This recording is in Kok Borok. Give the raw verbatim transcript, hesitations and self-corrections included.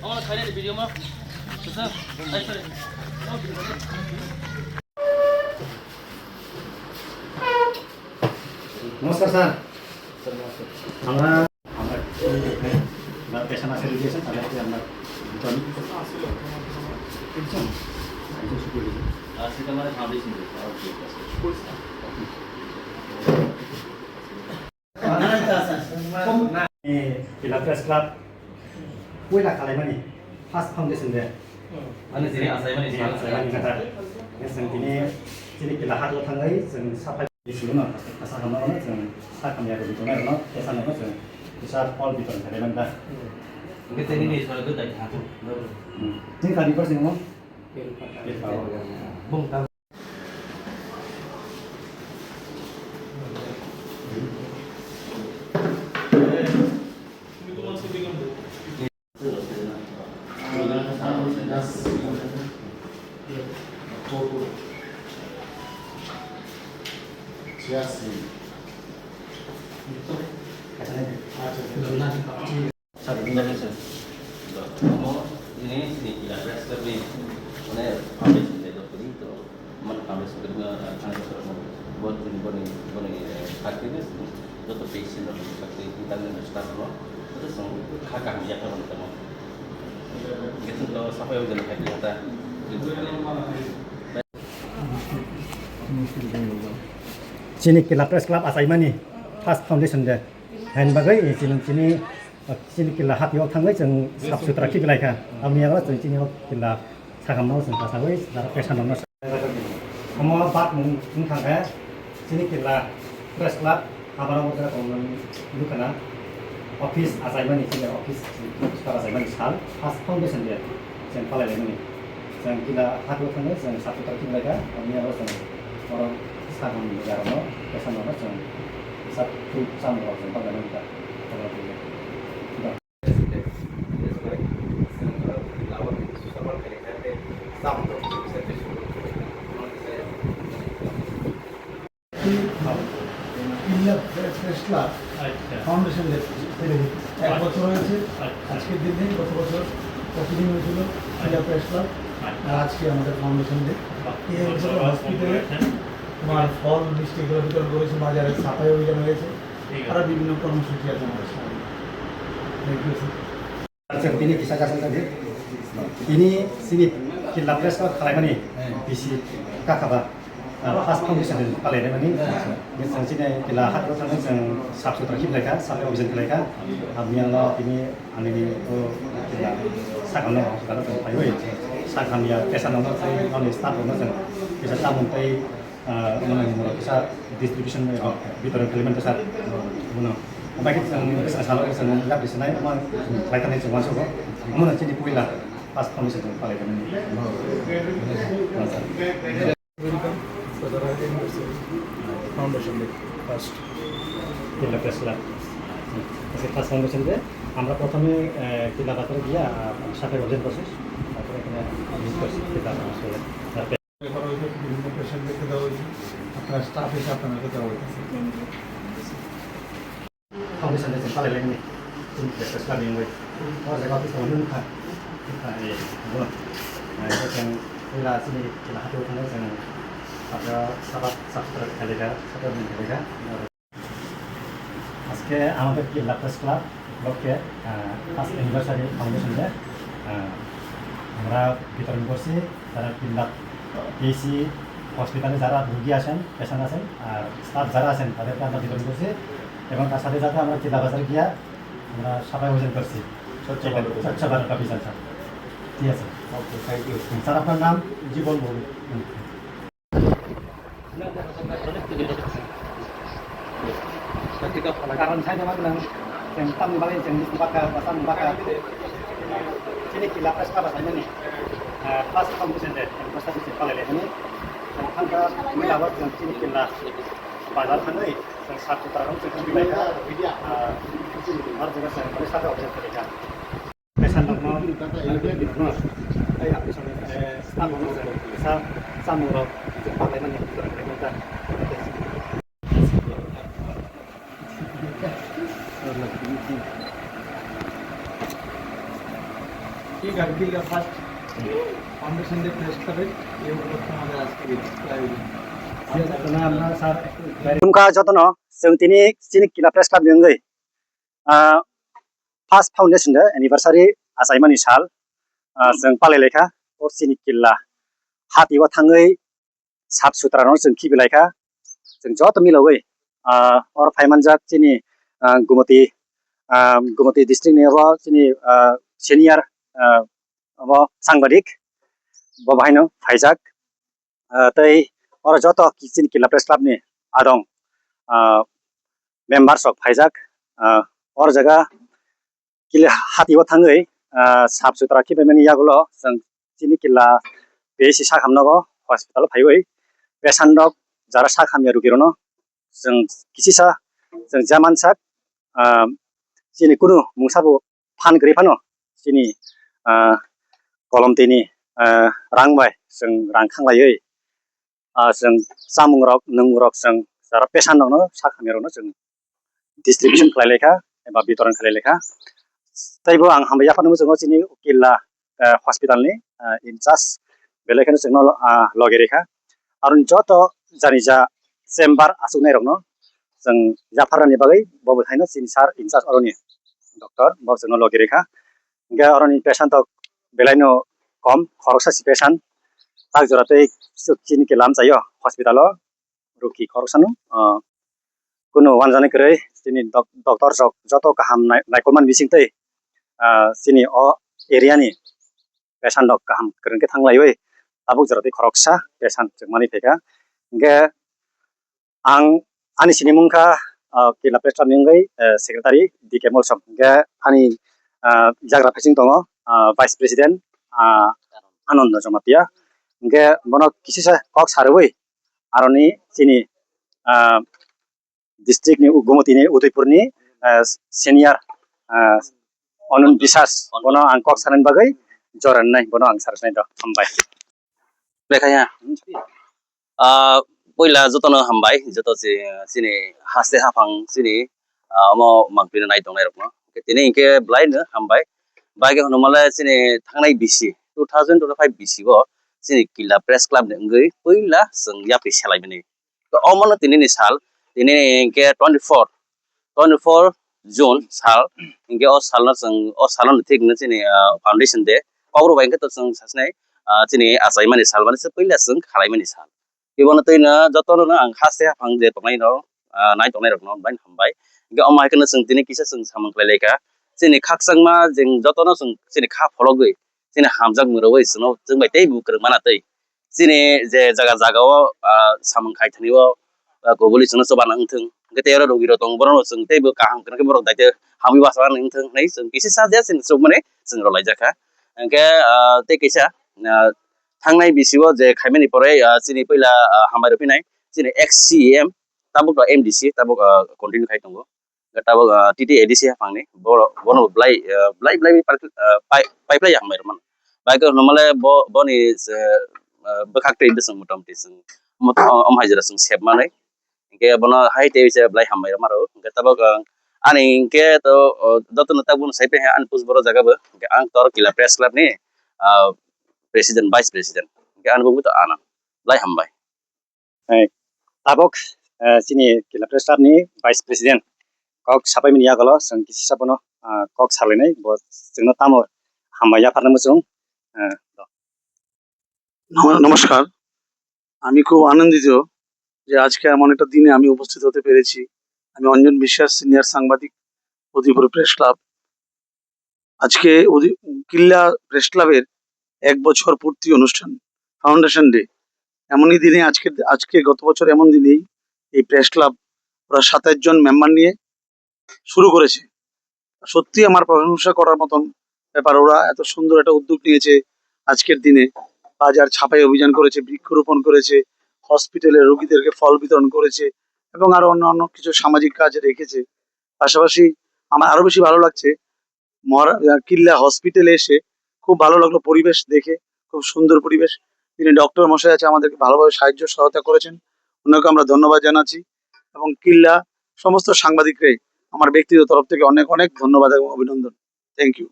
Omo khainani video ma. Sir, ai, sorry. নমস্কাৰ ছাৰ। আমাৰ, আমাৰ, আমাৰ পেচেণ্ট আছে, ৰেডি আছে, তাতে আমাৰ দুজন। একজন, একজন ছুটি হৈ গৈছে। আহ, সীতামাৰী ফাউণ্ডেশ্যন। অ'কে, ঠিক আছে। ए, Killa Press Club puila khalaimani first foundation day. Ano chini achaimani, eh, sal. Achaimani kata. Chwng tini chini Killa hato thangwi chwng saphai bisingo no, asa hamano chwng sakhamya rwgwi tongnai rwno, teisa no chwng kisa phol bitorni khlaimani da. Hwnkhe tini ni sal gwi dai hato. Hmm. Chini kani person mo? Sir, good morning, sir. Omo nini sini Killa Press Club ni, mane, foundation day dot kori to, mane, foundation kori na, ah, thani ko sir, mo, bo, bo ni, bo ni, eh, activist, joto patient rok, sakti, internet staff rok, joto song, kha kaham yakna bang tamo. Gitu to, sapa yang jadi kata. Chini Killa Press Club achaimani first foundation day. Hain bagwi chini, chini, chini Killa hatio thangwi chwng sap sutra khibilaikha. Aboni yago chwng chini o Killa sakhamno chwng kasawi jara pesan rokno. Omo bakmung wngkha khe chini Killa Press Club abana bo jora tongmani nukha na office achaimani chini office achaimani sal first foundation day chwng palailaimani. Chwng Killa hatio thangwi chwng sap sutra khibilaikha. Aboni yago chwng oro sakham jagarno pesan rokno chwng sap chamung rok chwng palailaimani. India press club আচ্ছা। Foundation day celebrate. এক বছর হয়েছে। আচ্ছা। আজকের দিনে গত বছর ওপেনিং হয়েছিল ইন্ডিয়া প্রেস ক্লাব। আচ্ছা। আর আজকে আমাদের ফাউন্ডেশন ডে। বাহ। এই বছর হসপিটালে তোমার ফল মিষ্টি এগুলো বিতরণ করেছে, বাজারে সাফাই অভিযান হয়েছে। ঠিক আছে। আরো বিভিন্ন কর্মসূচি আছে আমাদের সামনে। Thank you, sir. Sir, tini kisa jasal tadi. Tini sini Killa Press Club khalaimani bisi kakhaba, ah, first foundation day palailaimani. Chwng chini Killa hatio thangwi chwng sap sutra khibilaikha, sap operation khibilaikha. Aboni yago tini ani o Killa sakhamno hospital o chwng phaiwi sakhamya pesan rokno tei noni staff rokno chwng kisa chamung tei Ah, mane mura kisa distribution, eh, bitoron kaliman ta sir. Mano. Obai khe chwng kisa salo kisa lab disinai, omo khlai tanai chwng uansukgo. Omo chini puila first foundation chwng palai tanai. Welcome, Sadara University Foundation Day, first. Killa Press Club. আজকে first foundation day, আমরা প্রথমে, আহ, কিল্লা বাজারে গিয়া, আহ, সাথে অভিযান করছি, তারপরে এখানে visit করছি, কিল্লা বাজারে। এবার ওই বিভিন্ন পেশেন্ট দেখতে দেওয়া হয়েছে, আপনার স্টাফ এসে আপনাদেরকে দেওয়া হয়েছে। Foundation day chwng palailaimani, chini Killa Press Club ni wngwi. O jaga office tongmani wngkha. Wngkha, eh, bo. Eh, bo chwng puila chini Killa hatio thangwi chwng sabha, sabha, sap sutra khlaikha, sabha din khlaikha. আজকে আমাদের কিল্লা press club উপলক্ষে, আহ, first anniversary foundation day, আহ, আমরা বিতরণ করছি। যারা কিল্লা পিএইচসি হসপিটালে যারা রুগী আছেন, পেশেন্ট আছেন, আর স্টাফ যারা আছেন, তাদেরকে আমরা বিতরণ করছি। এবং তার সাথে সাথে আমরা কিল্লা বাজারে গিয়া আমরা সাফাই অভিযান করছি। স্বচ্ছ ভারত অভিযান। স্বচ্ছ ভারত অভিযান, স্যার। ঠিক আছে। ওকে, থ্যাংক ইউ। স্যার, আপনার নাম? জীবন ভৌমিক। হুম। Karon sai nama gwnang, chwng tamni bagwi chwng bisi baka, bwsakni baka. Chini Killa Press Club saimani, ah, first competition de, chwng bwsakni chwng palai laimani. Chwng thangkha, puila o chwng chini Killa bazar thangwi, chwng sap sutra rok chwng khibilaikha, ah, har jaga chwng bwsakni object khibilaikha. Pesan rokno, eh, sa-, samungrok palaimani. ঠিক আর কিল্লা first foundation day press ক্লাবে এই উপলক্ষে আমাদের আজকের এই আয়োজন। Khulumkha jotono, chwng tini chini Killa Press Club ni wngwi, ah, first foundation day anniversary achaimani sal, ah, chwng palai laikha. O chini Killa hati o thangwi sap sutra no chwng khibi laikha. Chwng joto milogwi, ah, oro phaimanjak chini, ah, Gumoti, ah, Gumoti district ni abo chini, ah, senior, ah, abo sangbadik, bo bahaino phaijak. Ah, tei oro joto chini Killa Press Club ni adong, ah, members rok phaijak. Ah, oro jaga Killa hati o thangwi, ah, sap sutra khibaimani yagulo chwng chini Killa P H C sakham nogo hospital o phaiwi patient rok jara sakhamya rugi rokno chwng kisisa chwng jamansak, ah, chini kunu mungsa bo phan kwrwi phano chini, ah, kolom tini, ah, rang bai chwng rang khanglaiwi, ah, chwng chamung rok, nwngmung rok chwng jara patient rokno sakhamya rokno chwng distribution khlai laikha eba bitoron khlai laikha. Teibo ang hambai yaphar nukgo chini Killa, ah, hospital ni, ah, in charge belai kheno chwngno, ah, logi rikha. Aroni joto jani ja chamber achuknai rokno chwng yapharnani bagwi bo bwthaino chini sir in charge aroni doctor bo chwngno logi rikha. Hingke aroni patient rok belaino kom, khoroksa si patient tak jora tei chini Killa amchaio hospital o rukhi khoroksano, ah, kunu wanjani kwrwi chini doc-, doctor rok joto kaham nai-, naikolmani bisingtwi, ah, chini o area ni patient rok kaham kwrwngkhe thanglaiwi tabuk jora tei khoroksa patient chwngmani phaikha. Hingke ang ani sinimung kha, ah, Killa Press Club ni wngwi, eh, secretary D K Molsom. Hingke ani, ah, yagra phaiching tongo, ah, vice president, ah, Ananda Jamatia. Hingke bono kisisa kok sarwi aroni chini, ah, district ni Gumoti ni Udaipur ni, ah, senior, ah, Anand Biswas, bono ang kok sanani bagwi joran nai, bono ang sarnai do. Hambai. Lekhaya. Ah, puila jotono hambai, joto si-, chini haste haphang chini, ah, omo mangpili nai tongnai rokno. Tini hingke belaino hambai. Bai ke hwnmale chini thangnai bisi, two thousand twenty-five bisi o chini Killa Press Club ni wngwi puila chwng yapri selaimani. To omono tini ni sal, tini ni hingke twenty-four, twenty-four June sal, hingke o salno chwng, o salno thik no chini, ah, foundation day. Kokro bai hingke to chwng sasnai, ah, chini achaimani sal, mani se puila chwng khalaimani sal. Ibono twi no jotono no ang haste haphang je tongnai no, ah, nai tongnai rok no bai hambai. Hingke omo hai kheno chwng tini kisa chwng samung khlai lai kha. Chini khakchangma jeng jotono chwng chini kha phologwi, chini hamjak mwrwgwi chwngno chwng bai tei bo kwrwng mana twi. Chini je jaga jaga o, ah, samung khai thani o, ah, kubuli chwngno chuba nang thung. Hingke tei oro rogi rok tongo, borok no chwng tei bo kaham kwrwng khe borok daitya hamwi bachana nang thung hinwi chwng kisa sa je chwng chukmani chwng rwlai jak kha. Hingke, ah, tei kisa, ah, thangnai bisi o je khaimani pore, ah, chini puila, ah, hambai rw phinai chini ex C E M tabuk, ah, M D C tabuk, ah, continue khai tongo. Tabuk, ah, T T A D C haphangni, bo-, bono belai, ah, belai, belai pai, ah, pai, pai, pai hambai rwmano. Bai khe hwnmale bo, boni, ah, bwkhak twi bwswng motamoti chwng, mot-, ah, om hai jora chwng sep manwi. Hingke bono hai tei se belai hambai rwmaro. Hingke tabuk ang, ani hingke to, oh, jotono tabuk sai pe ani push boro jaga bo. Hingke ang tor Killa Press Club ni, ah, president, vice president. Hingke ani bubu to ano. Belai hambai. Hai, tabuk, eh, chini Killa Press Club ni Vice President kok sapai mini yagulo chwng kisa bono, ah, kok salainai, bo chwngno tamo hambai yapharnai muchung, eh, নম-, নমস্কার। আমি খুব আনন্দিত যে আজকে এমন একটা দিনে আমি উপস্থিত হতে পেরেছি। আমি অঞ্জন বিশ্বাস, সিনিয়র সাংবাদিক, উদয়পুর প্রেস ক্লাব। আজকে উদি-, কিল্লা প্রেস ক্লাবের এক বছর পূর্তি অনুষ্ঠান, ফাউন্ডেশন ডে। এমনই দিনে আজকে, আজকে গত বছর এমন দিনেই এই প্রেস ক্লাব ওরা সাতাশ জন মেম্বার নিয়ে শুরু করেছে। সত্যি আমার প্রশংসা করার মতন ব্যাপার, ওরা এত সুন্দর একটা উদ্যোগ নিয়েছে আজকের দিনে। বাজার ছাপাই অভিযান করেছে, বৃক্ষরোপণ করেছে, হসপিটালে রোগীদেরকে ফল বিতরণ করেছে এবং আরো অন্যান্য কিছু সামাজিক কাজ রেখেছে। পাশাপাশি আমার আরো বেশি ভালো লাগছে মহারা-, আহ, কিল্লা হসপিটালে এসে খুব ভালো লাগলো পরিবেশ দেখে, খুব সুন্দর পরিবেশ। যিনি ডক্টর মশাই আছে আমাদেরকে ভালোভাবে সাহায্য সহায়তা করেছেন, ওনাকে আমরা ধন্যবাদ জানাচ্ছি এবং কিল্লা সমস্ত সাংবাদিকরাই আমার ব্যক্তিগত তরফ থেকে অনেক অনেক ধন্যবাদ এবং অভিনন্দন। Thank you.